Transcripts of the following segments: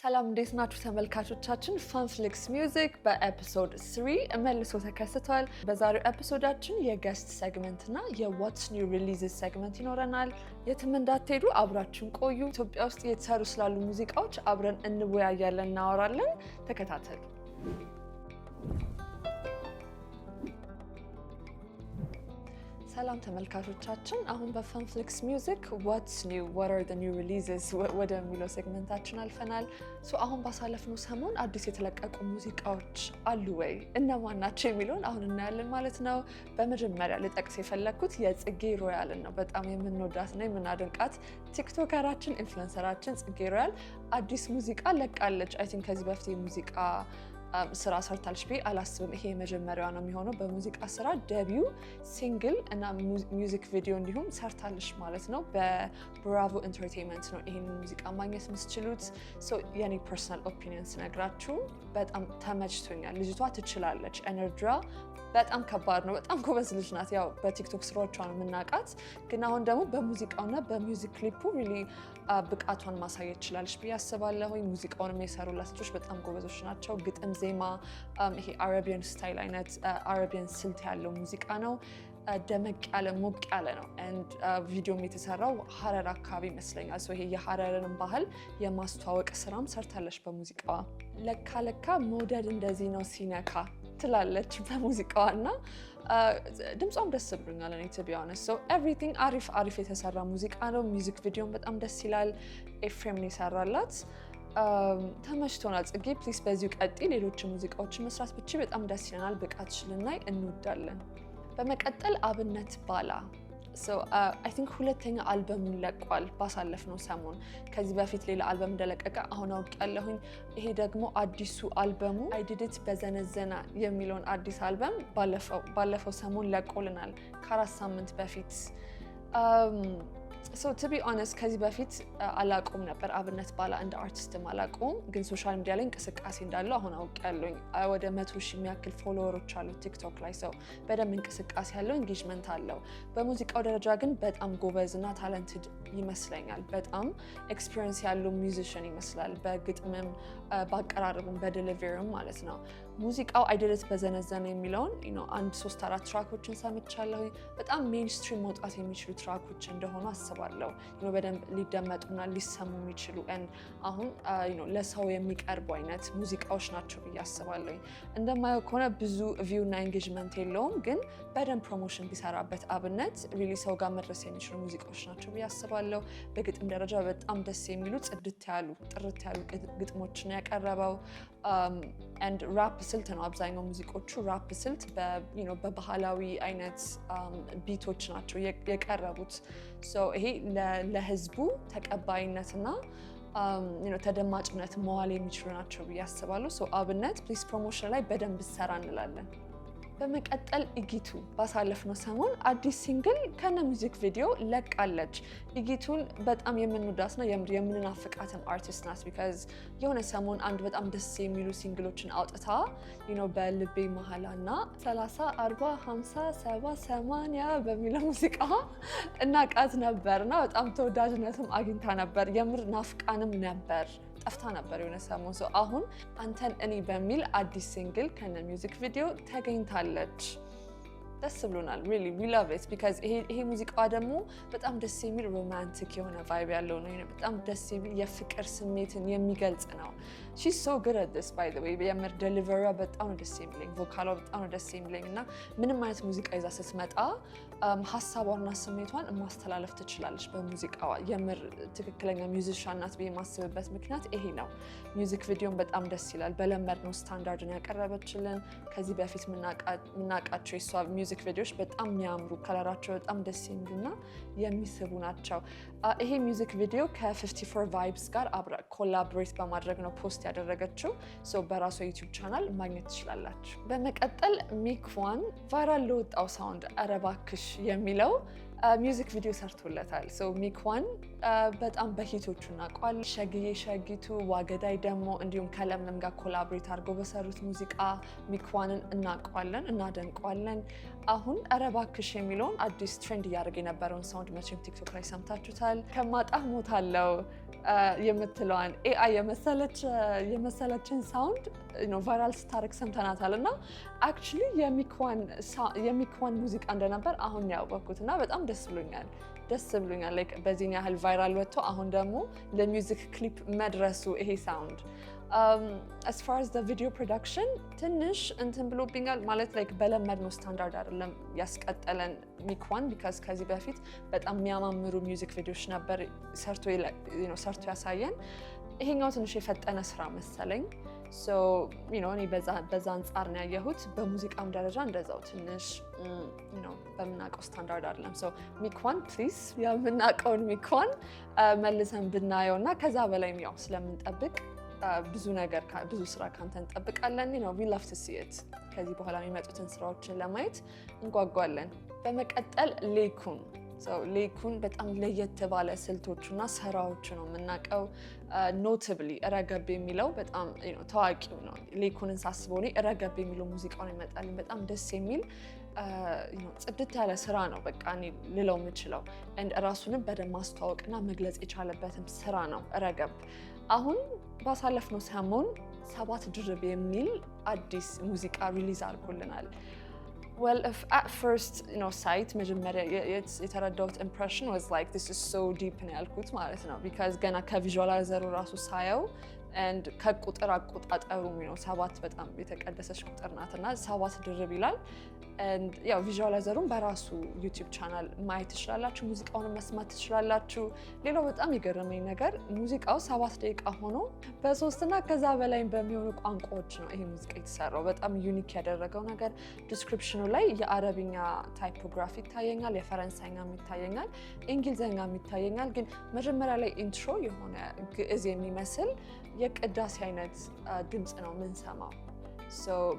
ሰላም፣ እንዴት ናችሁ ተመልካቾቻችን? Funflix Music በ episode 3 መልሶ ተከስቷል። በዛሬው episode ኣችን የ guest segment እና የ what's new releases segment ይኖረናል። የትም እንዳትሄዱ፣ አብራችሁን ቆዩ። ኢትዮጵያ ውስጥ እየተሰሩ ስላሉ ሙዚቃዎች አብረን እንወያያለን፣ እናወራለን። ተከታተሉ። ሰላም ተመልካቾቻችን፣ አሁን በ Funflix Music what's new, what are the new releases ወደሚለው segment ኣችን አልፈናል። So አሁን ባሳለፍነው ሰሞን አዲስ የተለቀቁ ሙዚቃዎች አሉ ወይ፣ እነማን ናቸው የሚለውን አሁን እናያለን ማለት ነው። በመጀመሪያ ልጠቅስ የፈለግኩት የጽጌ ሮያልን ነው። በጣም የምንወዳትና የምናደንቃት TikToker ኣችን፣ influencer ኣችን ጽጌ ሮያል አዲስ ሙዚቃ ለቃለች። I think ከዚህ በፊት የሙዚቃ ስራ ሰርታለች ብዬ አላስብም። ይሄ የመጀመሪያዋ ነው የሚሆነው በሙዚቃ ስራ፣ debut single እና music video እንዲሁም ሰርታለች ማለት ነው። በ Bravo Entertainment ነው ይሄንን ሙዚቃ ማግኘት የምትችሉት። የኔ personal opinion ስነግራችሁ በጣም ተመችቶኛል። ልጅቷ ትችላለች። Energy ዋ በጣም ከባድ ነው። በጣም ጎበዝ ልጅ ናት። ያው በ TikTok ስራዎቿ ነው የምናውቃት፣ ግን አሁን ደግሞ በሙዚቃውና በ music clip ኡ really ብቃቷን ማሳየት ችላለች ብዬ አስባለሁ። ሙዚቃውንም የሰሩላት ልጆች በጣም ጎበዞች ናቸው። ግጥም፣ ዜማ፣ ይሄ Arabian style አይነት፣ Arabian ስልት ያለው ሙዚቃ ነው። ደመቅ ያለ፣ ሞቅ ያለ ነው። ቪዲዮም የተሰራው ሀረር አካባቢ ይመስለኛል። ይሄ የሀረርን ባህል የማስተዋወቅ ስራም ሰርታለች በሙዚቃዋ። ለካ ለካ መውደድ እንደዚህ ነው ሲነካ ትላለች በሙዚቃዋ እና ድምጿም ደስ ብሎኛል። እኔ to be honest, so everything አሪፍ አሪፍ የተሰራ ሙዚቃ ነው። Music video ም በጣም ደስ ይላል። ኤፍሬም ነው የሰራላት። ተመችቶናል። ጽጌ፣ please በዚሁ ቀጥይ። ሌሎች ሙዚቃዎችን መስራት ብቻ በጣም ደስ ይለናል። ብቃትሽ ልናይ እንወዳለን። በመቀጠል አብነት ባላ I think ሁለተኛ አልበሙን ለቋል ባሳለፍነው ሰሞን። ከዚህ በፊት ሌላ አልበም እንደለቀቀ አሁን አውቄያለሁኝ። ይሄ ደግሞ አዲሱ አልበሙ I Did It በዘነዘና የሚለውን አዲስ አልበም ባለፈው ሰሞን ለቆልናል፣ ከ4 ሳምንት በፊት። So to be honest, ከዚህ በፊት አላውቀውም ነበር፣ አብነት ባላ እንደ አርቲስትም አላውቀውም፣ ግን social media ላይ እንቅስቃሴ እንዳለው አሁን አውቄያለሁኝ። ወደ 100,000 የሚያክል follower ኦች አሉት TikTok ላይ። So በደንብ እንቅስቃሴ ያለው፣ engagement አለው። በሙዚቃው ደረጃ ግን በጣም ጎበዝ እና talented ይመስለኛል። በጣም experience ያለው musician ይመስላል። በግጥምም፣ በአቀራረቡም፣ በ delivery ውም ማለት ነው። ሙዚቃው I Did It በዘነዘነ የሚለውን አንድ ሶስት አራት track ኦችን ሰምቻለሁ። በጣም mainstream መውጣት የሚችሉ track ኦች እንደሆኑ አስባለሁ። በደንብ ሊደመጡና ሊሰሙ የሚችሉ፣ አሁን ለሰው የሚቀርቡ አይነት ሙዚቃዎች ናቸው ብዬ አስባለሁ። እንደማየው ከሆነ ብዙ view እና engagement የለውም፣ ግን በደንብ promotion ቢሰራበት አብነት really ሰው ጋር መድረስ የሚችሉ ሙዚቃዎች ናቸው ብዬ አስባለሁ። በግጥም ደረጃ በጣም ደስ የሚሉ፣ ጽድት ያሉ፣ ጥርት ያሉ ግጥሞችን ያቀረበው and rap ስልት ነው። አብዛኛው ሙዚቆቹ ራፕ ስልት በባህላዊ አይነት beat ኦች ናቸው የቀረቡት። ይሄ ለህዝቡ ተቀባይነትና ተደማጭነት መዋል የሚችሉ ናቸው ብዬ አስባለሁ። አብነት፣ please promotion ላይ በደንብ ሰራ እንላለን። በመቀጠል ኢጊቱ ባሳለፍነው ሰሞን አዲስ single ከነ music video ለቃለች። ኢጊቱን በጣም የምንወዳትና የምንናፍቃትም አርቲስት ናት። Because የሆነ ሰሞን አንድ በጣም ደስ የሚሉ single ኦችን አውጥታ በልቤ መሀላ እና 30፣ 40፣ 50፣ 70፣ 80 በሚለው ሙዚቃ እናቃት ነበር እና በጣም ተወዳጅነትም አግኝታ ነበር። የምር ናፍቃንም ነበር፣ ጠፍታ ነበር የሆነ ሰሞን። So አሁን አንተን እኔ በሚል አዲስ single ከነ music video ተገኝታለች። ደስ ብሎናል። Really, we love it because ይሄ ሙዚቃዋ ደግሞ በጣም ደስ የሚል romantic የሆነ vibe ያለው ነው። በጣም ደስ የሚል የፍቅር ስሜትን የሚገልጽ ነው። She's so good at this, by the way። የምር delivery ዋ በጣም ነው ደስ የሚለኝ፣ vocal ዋ በጣም ነው ደስ የሚለኝ እና ምንም አይነት ሙዚቃ ይዛ ስትመጣ ሀሳቧንና ስሜቷን ማስተላለፍ ትችላለች በሙዚቃዋ። የምር ትክክለኛ musician ናት ብዬ የማስብበት ምክንያት ይሄ ነው። Music video ም በጣም ደስ ይላል። በለመድነው ስታንዳርድን ያቀረበችልን። ከዚህ በፊት የምናውቃቸው የሷ music video ዎች በጣም የሚያምሩ፣ color ኣቸው በጣም ደስ የሚሉና የሚስቡ ናቸው። ይሄ music video ከ54 Vibes ጋር አብራ collaborate በማድረግ ነው post ያደረገችው። በራሷ YouTube channel ማግኘት ትችላላችሁ። በመቀጠል ሚክዋን viral ለወጣው sound ኧረ እባክሽ የሚለው music video ሰርቶለታል። ሚክዋን በጣም በ hit ኦቹ እናውቀዋለን። ሸግዬ ሸጊቱ፣ ዋገዳይ ደግሞ፣ እንዲሁም ከለምለም ጋር collaborate አድርገው በሰሩት ሙዚቃ ሚክዋንን እናውቀዋለን፣ እናደንቀዋለን። አሁን ኧረ እባክሽ የሚለውን አዲስ trend እያደረገ የነበረውን sound መቼም TikTok ላይ ሰምታችሁታል። ከማጣህ ሞታለው። የምትለዋን AI የመሰለችን sound viral ስታደርግ ሰምተናታል። እና actually የሚክዋን ሙዚቃ እንደነበር አሁን ያወቅኩት እና በጣም ደስ ብሎኛል፣ ደስ ብሎኛል። Like በዚህን ያህል viral ወጥቶ አሁን ደግሞ ለ music clip መድረሱ ይሄ sound። As far as the video production ትንሽ እንትን ብሎብኛል። ማለት like በለመድነው ስታንዳርድ አይደለም ያስቀጠለን ሚክዋን፣ because ከዚህ በፊት በጣም የሚያማምሩ music ቪዲዮዎች ነበር ሰርቶ ያሳየን። ይሄኛው ትንሽ የፈጠነ ስራ መሰለኝ። So እኔ በዛ አንጻር ነው ያየሁት። በሙዚቃም ደረጃ እንደዛው ትንሽ በምናውቀው ስታንዳርድ አይደለም። So ሚክዋን፣ please የምናውቀውን ሚክዋን መልሰን ብናየው እና ከዛ በላይም ያው ስለምንጠብቅ ብዙ ነገር፣ ብዙ ስራ ካንተ እንጠብቃለን። We love to see it። ከዚህ በኋላ የሚመጡትን ስራዎችን ለማየት እንጓጓለን። በመቀጠል ሌኩን። ሌኩን በጣም ለየት ባለ ስልቶቹና ስራዎቹ ነው የምናውቀው። Notably ረገብ የሚለው በጣም ታዋቂው ነው። ሌኩንን ሳስበው እኔ ረገብ የሚለው ሙዚቃው ነው ይመጣልኝ። በጣም ደስ የሚል ጽድት ያለ ስራ ነው በቃ እኔ ልለው የምችለው። ራሱንም በደንብ ማስተዋወቅና መግለጽ የቻለበትም ስራ ነው ረገብ። አሁን ባሳለፍነው ሰሞን ሰባት ድርብ የሚል አዲስ ሙዚቃ release አድርጎልናል። Well, if at first sight መጀመሪያ የተረዳሁት impression was like, "This is so deep" ነው ያልኩት ማለት ነው። Because ገና ከ visualizer ኡ ራሱ ሳየው and ከቁጥር አቆጣጠሩ ነው፣ ሰባት በጣም የተቀደሰች ቁጥር ናት እና ሰባት ድርብ ይላል። And ያው visualizer ኡን በራሱ YouTube channel ማየት ትችላላችሁ፣ ሙዚቃውን መስማት ትችላላችሁ። ሌላው በጣም የገረመኝ ነገር ሙዚቃው 7 ደቂቃ ሆኖ በሶስትና ከዛ በላይ በሚሆኑ ቋንቋዎች ነው ይሄ ሙዚቃ የተሰራው። በጣም unique ያደረገው ነገር description ኑ ላይ የአረብኛ typography ይታየኛል፣ የፈረንሳይኛም ይታየኛል፣ እንግሊዝኛም ይታየኛል። ግን መጀመሪያ ላይ intro የሆነ ግዕዝ የሚመስል የቅዳሴ አይነት ድምፅ ነው የምንሰማው።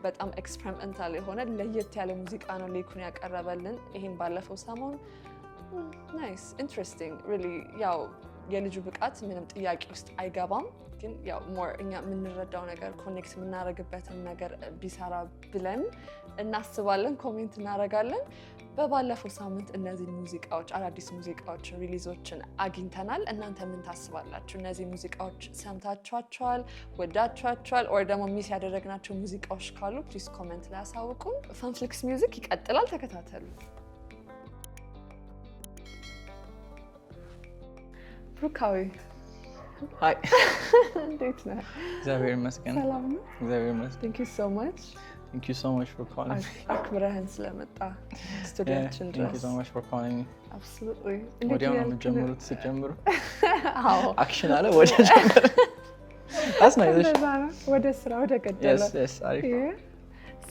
በጣም experimental የሆነ ለየት ያለ ሙዚቃ ነው ሌኩን ያቀረበልን። ይሄን ባለፈው ሰሞን። Nice, interesting really። ያው የልጁ ብቃት ምንም ጥያቄ ውስጥ አይገባም። ግን ያው more እኛ የምንረዳው ነገር፣ connect የምናደርግበትን ነገር ቢሰራ ብለን እናስባለን፣ comment እናደርጋለን። በባለፈው ሳምንት እነዚህን ሙዚቃዎች፣ አዳዲስ ሙዚቃዎችን፣ release ኦችን አግኝተናል። እናንተ ምን ታስባላችሁ? እነዚህ ሙዚቃዎች ሰምታችኋቸዋል? ወዳችኋቸዋል? Or ደግሞ miss ያደረግናቸው ሙዚቃዎች ካሉ please comment ላይ ያሳውቁን። ፈንፍሊክስ Music ይቀጥላል። ተከታተሉ። ብሩካዊ። Hi። እንዴት ነህ? እግዚአብሔር ይመስገን። ሰላም ነው? እግዚአብሔር ይመስገን። Thank you so much. Thank you so much for calling me. አክብረህን ስለመጣ ስቱዲያችን Thank you ድረስ። so much for calling me. Absolutely. ወዲያው ነው የምትጀምሩት ስትጀምሩ። አዎ። Action አለ ወደ ጀምር። That's nice. እንደዛ ነው። ወደ ስራ ወደ ገደለው። Yes, አሪፍ። Yeah.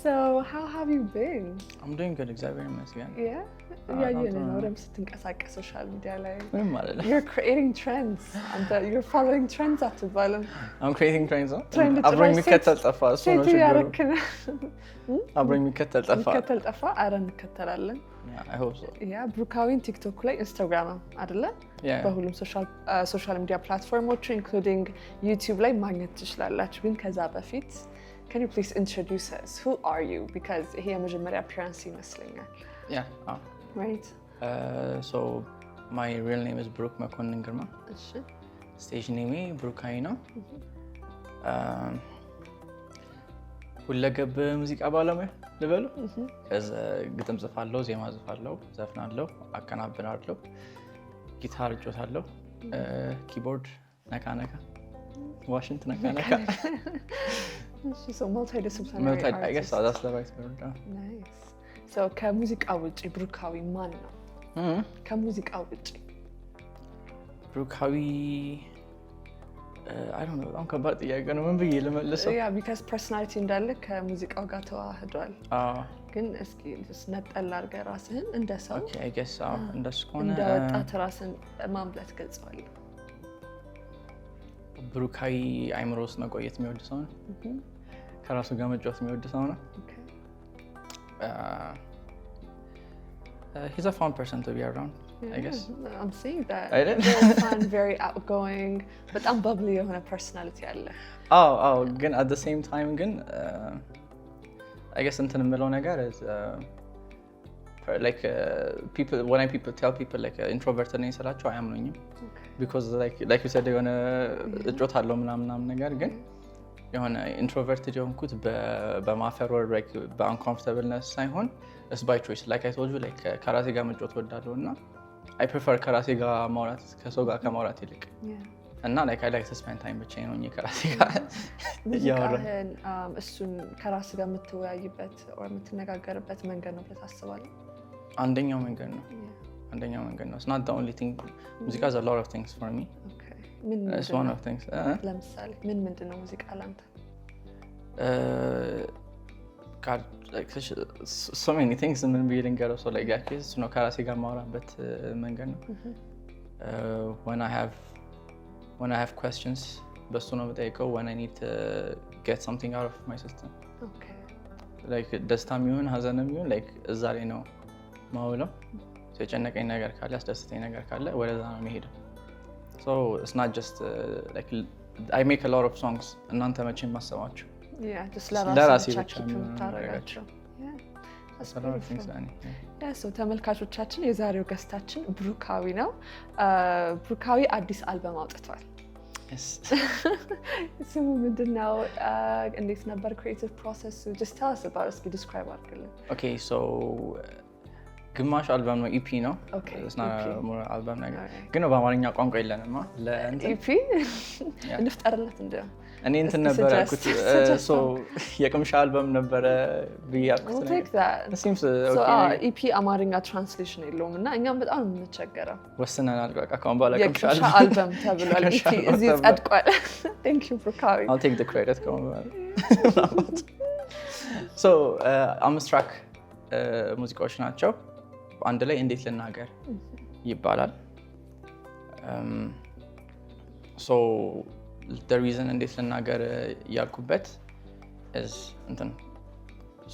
So how have you been? I'm doing good፣ እግዚአብሔር ይመስገን። Yeah? በጣም እያየን ጥሩ ነው ነው። በደምብ ስትንቀሳቀስ social media ላይ። ምንም አይደለም። You're creating trends. አንተ you're following trends አትባልም። I'm creating trends ነው። Trend አብሮኝ ጭራሽ የሚከተል ጠፋ። እሱ ነው set ችግሩ። እያደረክ ነው። አብሮኝ የሚከተል ጠፋ። የሚከተል ጠፋ። አረ እንከተላለን። Yeah, I hope so. Yeah፣ ብሩካዊን TikTok ላይ፣ Instagram አይደለ? Yeah. በሁሉም social media platform ኦች including YouTube ላይ ማግኘት ትችላላችሁ። ግን ከዛ በፊት can you please introduce us? Who are you? Because ይሄ የመጀመሪያ appearance ይመስለኛል። Yeah. አዎ። Right? So my real name is ብሩክ መኮንን ግርማ። እሺ። Stage name ኤ ብሩካዊ ነው። ሁለገብ ሙዚቃ ባለሙያ ልበሉ። ከዛ ግጥም ጽፋለሁ፣ ዜማ ጽፋለሁ፣ ዘፍናለሁ፣ አቀናብራለሁ፣ ጊታር እጫወታለሁ፣ keyboard ነካ ነካ፣ ዋሽንት ነካ ነካ። እሺ፣ so multidisciplinary I guess artist. That's the right word. Nice. So ከሙዚቃ ውጭ ብሩካዊ ማን ነው? ከሙዚቃ ውጭ። ብሩካዊ፣ I don't know፣ በጣም ከባድ ጥያቄ ነው። ምን ብዬ ልመልሰው? Yeah, because personality እንዳለ ከሙዚቃው ጋር ተዋህዷል። አዎ። ግን እስኪ ነጠል አድርገህ ራስህን እንደ ሰው፣ Okay, I guess አዎ፣ እንደሱ ከሆነ እንደ ወጣት ራስን ማን ብለህ ትገልጸዋለህ? ብሩካዊ አይምሮ ውስጥ መቆየት የሚወድ ሰው ነው። ከራሱ ጋር መጫወት የሚወድ ሰው ነው። He's a fun person to be around, I guess. I'm seeing that. አይደል? Very fun, very outgoing፣ በጣም bubbly የሆነ personality አለ። አዎ፣ ግን at the same time ግን I guess እንትን የምለው ነገር is like people when I people tell people like introverted ነኝ ስላቸው አያምኑኝም። Because like you said የሆነ እጮታለሁ ምናምን ምናምን ነገር፣ ግን የሆነ introverted የሆንኩት በማፈር or በ uncomfortableness ሳይሆን it's by choice. Like I told you, like ከራሴ ጋር መጫወት እወዳለሁ እና I prefer ከራሴ ጋር ማውራት ከሰው ጋር ከማውራት ይልቅ። እና like I like to spend time ብቻዬን ሆኜ ከራሴ ጋር እያወራሁ። ሙዚቃህን እሱን ከራስ ጋር የምትወያይበት or የምትነጋገርበት መንገድ ነው ብለህ ታስባለህ? አንደኛው መንገድ ነው። አንደኛው መንገድ ነው። It's not the only thing. ሙዚቃ is a lot of things for me. Okay. ምን It's ምንድን one ነው? of things. ለምሳሌ ምን ምንድን ነው ሙዚቃ ላንተ? God, like so many things. ምን ብዬ ልንገረው? So like ያልኩህ እሱ ነው፣ ከራሴ ጋር የማወራበት መንገድ ነው። When I have questions በሱ ነው የምጠይቀው። When I need to get something out of my system, like ደስታም ይሁን ሀዘንም ይሁን like እዛ ላይ ነው ማውለው። የጨነቀኝ ነገር ካለ፣ ያስደስተኝ ነገር ካለ ወደዛ ነው የሚሄደው። So it's not just like I make a lot of songs እናንተ መቼም ማሰማችሁ Yeah, just ለራሴ ለራስህ ብቻ ብቻ keep የምታደርጋቸው። Yeah, that's a lot of things beautiful. ለእኔ። Yeah, so ተመልካቾቻችን፣ የዛሬው guest ኣችን ብሩካዊ ነው። ብሩካዊ አዲስ አልበም አውጥቷል። Yes. ስሙ ምንድን ነው? እንዴት ነበር creative process ኡ? Just tell us about፣ እስኪ describe አድርግልን። Okay, so ግማሽ አልበም ነው፣ EP ነው። It's not EP. a more አልበም ነገር። ግን በአማርኛ ቋንቋ የለንማ ለእንትን። EP እንፍጠርለት እንደ እኔ እንትን እስኪ ነበር suggest- ያልኩት suggest so የቅምሻ አልበም ነበረ ብዬ ያልኩት። We'll take that. It seems So, okay. EP አማርኛ translation የለውም እና እኛም በጣም ነው የምንቸገረው። ወስነናል። በቃ ከአሁን በኋላ ቅምሻ የቅምሻ አልበም ተብሏል። የቅምሻ EP አልበም እዚህ ተብሏል። ጸድቋል። Thank you ብሩካዊ። I'll take the credit ከአሁን በኋላ። So አምስት track ሙዚቃዎች ናቸው። አንድ ላይ እንዴት ልናገር ይባላል። So the reason እንዴት ልናገር ያልኩበት is እንትን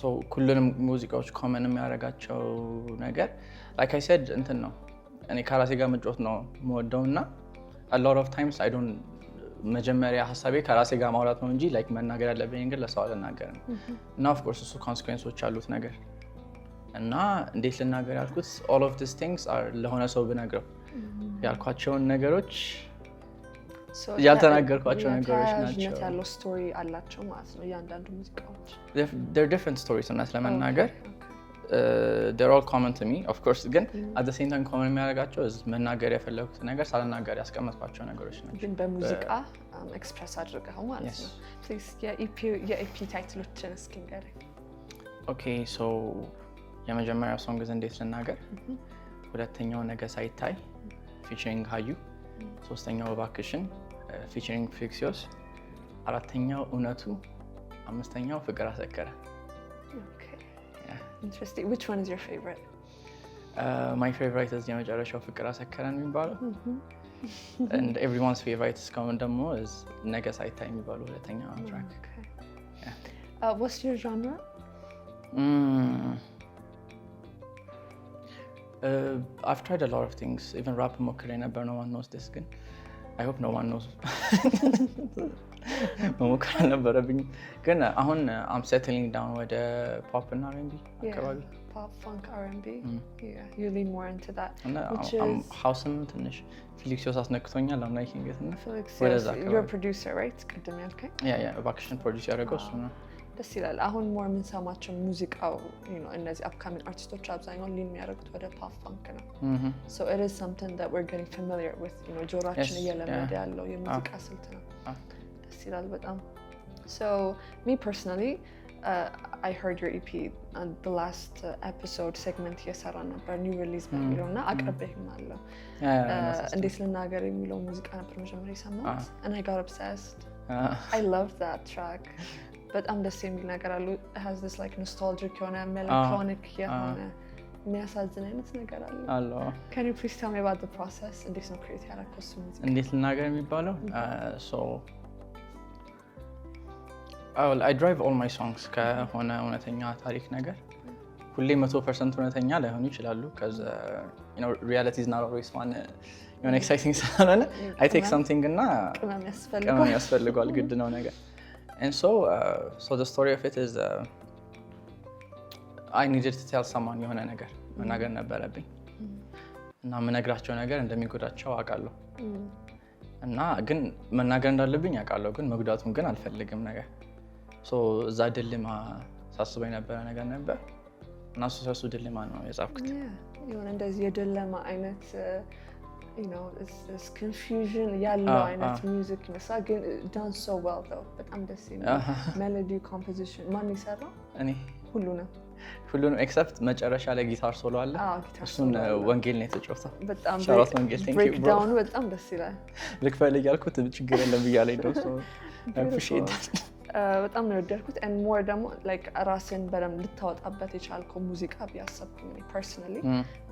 so ሁሉንም ሙዚቃዎች common የሚያደርጋቸው ነገር like I said እንትን ነው፣ እኔ ከራሴ ጋር መጫወት ነው የምወደው እና a lot of times I don't መጀመሪያ ሀሳቤ ከራሴ ጋር ማውራት ነው እንጂ like መናገር ያለብኝ ግን ለሰው አልናገርም። እና of course እሱ consequence ኦች አሉት ነገር። እና እንዴት ልናገር ያልኩት all of these things are ለሆነ ሰው ብነግረው ያልኳቸውን ነገሮች So ያልተናገርኳቸው ነገሮች ተያያዥነት ናቸው። ያለው story አላቸው ማለት ነው እያንዳንዱ ሙዚቃዎች። They're different stories እውነት ለመናገር። They're all common to me, of course፣ ግን at the same time common የሚያደርጋቸው is መናገር የፈለጉት ነገር ሳልናገር ያስቀመጥኳቸው ነገሮች ናቸው። ግን በሙዚቃ express አድርገው ማለት Yes. ነው። Please የ EP title ኦችን እስኪ ንገረኝ። Okay, so የመጀመሪያው song እንዴት ልናገር፣ ሁለተኛው ነገ ሳይታይ featuring ሀዩ፣ ሶስተኛው እባክሽን featuring ፍሪክሲዮስ፣ አራተኛው እውነቱ፣ አምስተኛው ፍቅር አሰከረ። Interesting. Which one is your favorite? My favorite is የመጨረሻው ፍቅር አሰከረን የሚባለው and everyone's favorite እስካሁን ደግሞ is ነገ ሳይታይ የሚባለው ሁለተኛ track። What's your genre? I've tried a lot of things. Even rap ሞክሬ ነበር። No one knows this ግን I hope no one knows. መሞከር አልነበረብኝም። ግን አሁን I'm settling down ወደ pop እና R&B አካባቢ። Pop, funk, R&B. Yeah, you lean more into that. እና Which is house ም ትንሽ ፊሊክሲዮስ አስነክቶኛል። I'm liking it እና Felix, ወደዛ yes, you're a አካባቢ። producer, right? ቅድም ያልከኝ። Yeah, እባክሽን produce ያደረገው እሱ ነው። ደስ ይላል። አሁን more የምንሰማቸው ሙዚቃው እነዚህ upcoming አርቲስቶች አብዛኛውን lean የሚያደርጉት ወደ pop funk ነው። So it is something that we're getting familiar with, ጆሯችን እየለመደ ያለው የሙዚቃ ስልት ነው። ደስ ይላል በጣም። So me personally, I heard your EP on the last episode segment እየሰራን ነበር new release በሚለው እና አቅርቤህም አለው። እንዴት ልናገር የሚለው ሙዚቃ ነበር መጀመሪያ የሰማሁት and I got obsessed. I love that track. በጣም ደስ የሚል ነገር አሉ። It has this like nostalgic የሆነ melancholic የሆነ የሚያሳዝን አይነት ነገር አለ። አለው። Can you please tell me about the process? እንዴት ነው create ያደረከው እሱ ሙዚቃ? እንዴት ልናገር የሚባለው፣ so I derive all my songs ከሆነ እውነተኛ ታሪክ ነገር። ሁሌ 100% እውነተኛ ላይሆኑ ይችላሉ። Reality is not always fun የሆነ exciting ስላልሆነ I take something እና ቅመም ቅመም ያስፈልገዋል። ያስፈልገዋል፣ ግድ ነው ነገር። And so the story of it is I needed to tell someone፣ የሆነ ነገር መናገር ነበረብኝ። እና የምነግራቸው ነገር እንደሚጎዳቸው አውቃለሁ እና ግን መናገር እንዳለብኝ አውቃለሁ፣ ግን መጉዳቱን ግን አልፈልግም ነገር። So እዛ dilemma ሳስበው የነበረ ነገር ነበር እና እሱ ስለሱ dilemma ነው የጻፍኩት። የሆነ እንደዚህ የ dilemma አይነት confusion ያለው አይነት music ይመስላል፣ ግን done so well though። በጣም ደስ የሚል melody፣ composition። ማን የሰራው? እኔ። ሁሉንም? ሁሉንም except መጨረሻ ላይ ጊታር solo አለ። ጊታር እሱን solo አለ። ወንጌል ነው የተጫወተው። በጣም Shout out ወንጌል፣ thank you, bro. Breakdown ኑ በጣም ደስ ይላል። ልክፈል እያልኩት ችግር የለም ብያለኝ ነው። So I appreciate that. በጣም ነው የወደድኩት። And more ደግሞ like ራስን በደንብ ልታወጣበት የቻልከው ሙዚቃ ብዬ አሰብኩኝ እኔ personally።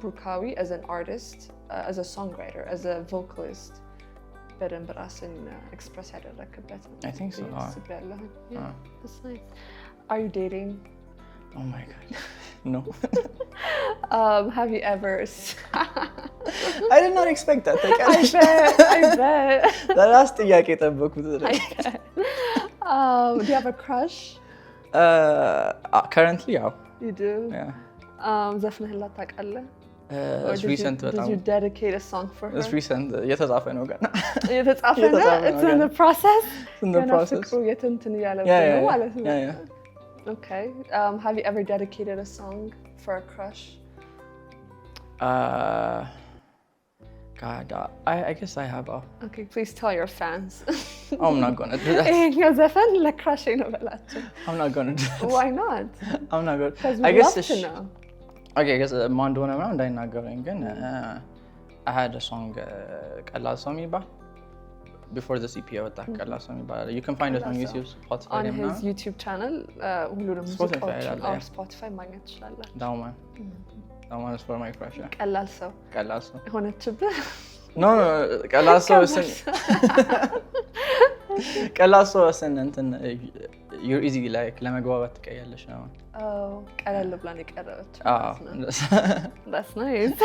ብሩካዊ as an artist, as a songwriter, as a vocalist በደንብ ራስን express ያደረግክበት ነው I think so, ብዬ አዎ። አስቤያለሁኝ። Yeah, that's nice. Are you dating? Oh my God. No. Have you ever I did not expect that. I ታውቂያለሽ? bet, I bet. ለራስ ጥያቄ የጠበኩት። I bet. Do you have a crush? Currently ያው። You do? Yeah. ዘፍነህላት ታውቃለህ? Or It's recent did በጣም you dedicate a song for her? It's recent፣ እየተጻፈ ነው ገና። እየተጻፈ ነው? እየተጻፈ ነው It's in ገና። the process? It's in the ገና process. ፍቅሩ የትንትን እያለብህ ነው ማለት ነው። Yeah. Okay. Have you ever dedicated a song for a crush? God, I guess I have. Okay, please tell your fans. Oh, I'm not gonna do that. ይሄኛው ዘፈን ለ crush ኤ ነው በላቸው። I'm not gonna do that. Why not? I'm not gonna. Because I we'd guess love to know. Okay, I guess ማን እንደሆነ ምናምን እንዳይናገሩኝ ግን I had a song፣ ቀላል ሰው የሚባል፣ before this EP የወጣ ቀላል ሰው የሚባል። You can find it on ቀላል ሰው። YouTube, Spotify On ላይ his ምናምን። YouTube channel ሁሉንም Spotify ሙዚቃዎችን አለ፣ or yeah. Spotify ማግኘት ትችላላችሁ። That one is for my crush, yeah. ቀላል ሰው ቀላል ሰው። ሆነችብህ። No, ቀላል ሰው ስን ቀላል ሰው ስን እንትን you're easy like ለመግባባት ትቀያለሽ ነው። Oh, ቀለል ብላን የቀረበችው አዎ። ማለት ነው። That's nice.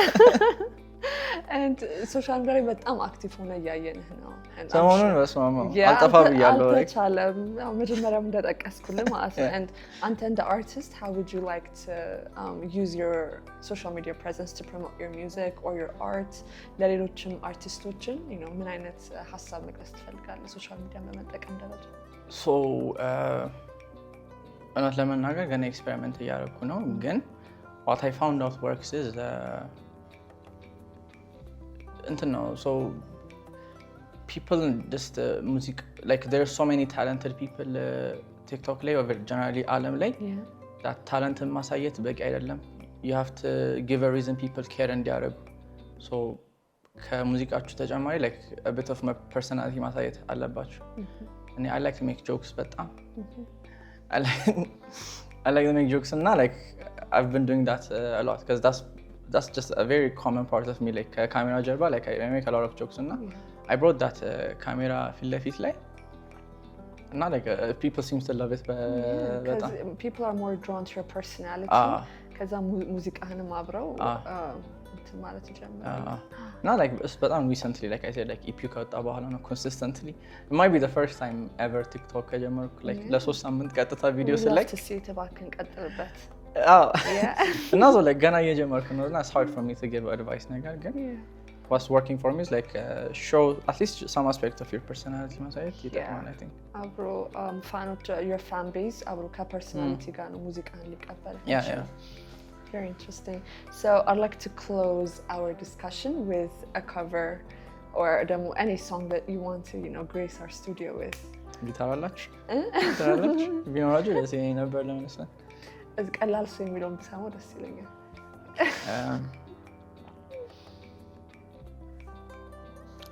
And social media ላይ በጣም active ሆነ እያየንህ ነው። And I'm ሰሞኑን በስመ አብ አልጠፋ ብያለሁ። Like, አልተቻለም። ያው መጀመሪያም እንደጠቀስኩልህ ማለት ነው። And አንተ እንደ artist, how would you like to use your social media presence to promote your music or your art? ለሌሎችም አርቲስቶችን ምን አይነት ሀሳብ መግለጽ ትፈልጋለህ social media ን በመጠቀም ደረጃ? So እውነት ለመናገር ገና experiment እያደረኩ ነው፣ ግን what I found out works is እንትን ነው፣ so people just music, like there so many talented people ቲክቶክ ላይ or generally ዓለም ላይ። Talent ን ማሳየት በቂ አይደለም። You have to give a reason people care እንዲያደርጉ። So ከሙዚቃችሁ ተጨማሪ like a bit of personality ማሳየት አለባችሁ። እኔ I like to make jokes በጣም። I like to make jokes እና like I've been doing that a lot because that's just a very common part of me. Like ከካሜራ ጀርባ like I make a lot of jokes እና I brought that ካሜራ ፊት ለፊት ላይ እና like people seems to love it በጣም። People are more drawn to your personality. ከዛ ሙዚቃህንም አብረው እንትን ማለት ይጀምራሉ። እና like በጣም recently, like I said, like EP ከወጣ በኋላ ነው consistently. It might be the first time ever ቲክቶክ ከጀመርኩ like ለ3 ሳምንት ቀጥታ ቪዲዮ We love ስለቅ። to see it። እባክህን ቀጥልበት። አዎ። እና so like ገና እየጀመርኩ ነው እና it's hard for me to give advice ነገር፣ ግን what's working for me is like show at least some aspect of your personality ማሳየት ይጠቅማል I think. አብሮ fan ኦች፣ your fan base አብሮ ከ personality ጋር ነው ሙዚቃህን ሊቀበል የሚችለው። Very interesting. So I'd like to close our discussion with a cover or ደግሞ any song that you want to grace our studio with. ጊታር አላችሁ? ጊታር አላችሁ? ቢኖራችሁ ደስ ይለኝ ነበር ለመነሳት። እዚህ ቀላል ሰው የሚለውን ብሰማው ደስ ይለኛል።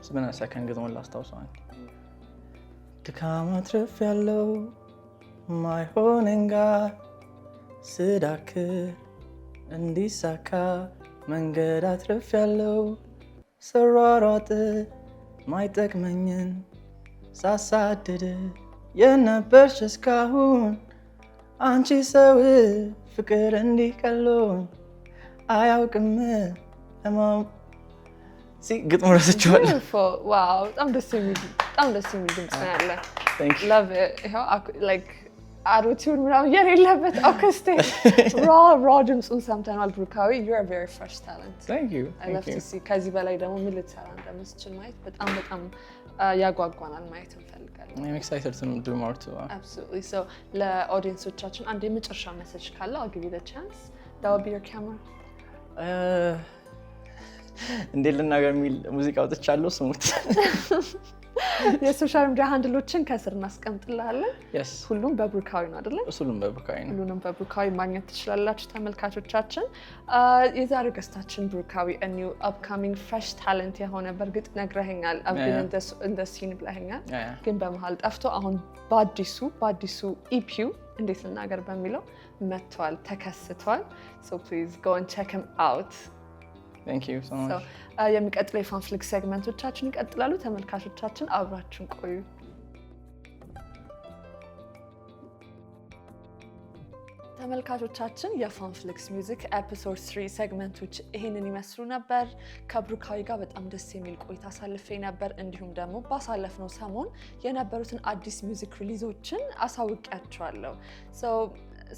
ስምና ሰከንድ ግጥሙን ላስታውሰው። አንዴ። ድካም አትርፍ ያለው ማይሆንን ጋር ስዳክር እንዲሳካ መንገድ አትርፍ ያለው ስሯሯጥ ማይጠቅመኝን ሳሳድድ የነበርሽ እስካሁን አንቺ ሰው ፍቅር እንዲህ ቀሎኝ አያውቅም። ለማው ግጥሙ ረስቼዋለሁ። Beautiful. Wow. በጣም ደስ የሚል ድምፅ ነው ያለ። Thank you. Love it. ይኸው like Auto-tune ምናምን የሌለበት acoustic raw ድምፁን ሰምተናል። ብሩካዊ, you're a very fresh talent. Thank you. I love to see. ከዚህ በላይ ደግሞ ምን ልትሰራ እንደምትችል ማየት በጣም በጣም ያጓጓናል፣ ማየት እንፈልጋለን። I'm excited to do more too. Absolutely. So ለ audience ኦቻችን አንድ የመጨረሻ message ካለ I'll give you the chance. That will be your camera. እንዴት ልናገር የሚል ሙዚቃ አውጥቻለሁ፣ ስሙት። የ social media handle ኦችን ከስር እናስቀምጥልሃለን። Yes. ሁሉም በብሩካዊ ነው አይደለ? ሁሉም በብሩካዊ ነው። ሁሉንም በብሩካዊ ማግኘት ትችላላችሁ ተመልካቾቻችን። የዛሬው guest ኣችን ብሩካዊ, new upcoming fresh talent የሆነ፣ በእርግጥ ነግረኸኛል፣ in the scene ብለኸኛል፣ ግን በመሀል ጠፍቶ አሁን በአዲሱ EP ው እንዴት ልናገር በሚለው መጥቷል፣ ተከስቷል። So please go and check him out. Thank you so much. የሚቀጥለው የፋንፍሊክስ segment ኦቻችን ይቀጥላሉ። ተመልካቾቻችን አብራችሁን ቆዩ። ተመልካቾቻችን፣ የፋንፍሊክስ music episode 3 segment ኦች ይሄንን ይመስሉ ነበር። ከብሩካዊ ጋር በጣም ደስ የሚል ቆይታ አሳልፌ ነበር። እንዲሁም ደግሞ ባሳለፍነው ሰሞን የነበሩትን አዲስ music release ኦችን አሳውቂያችኋለሁ።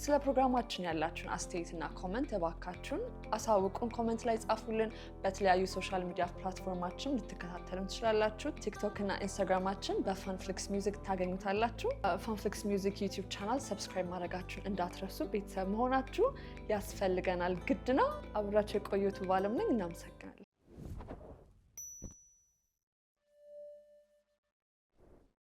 ስለ ፕሮግራማችን ያላችሁን አስተያየትና comment እባካችሁን አሳውቁን። Comment ላይ ጻፉልን። በተለያዩ social media platform ኣችን ልትከታተሉን ትችላላችሁ። ቲክቶክ እና ኢንስታግራማችን በፋንፍሊክስ music ታገኙታላችሁ። ፋንፍሊክስ music YouTube channel subscribe ማድረጋችሁን እንዳትረሱ። ቤተሰብ መሆናችሁ ያስፈልገናል፣ ግድ ነው። አብራችሁ የቆዩት ባለም ነኝ። እናመሰግናለን።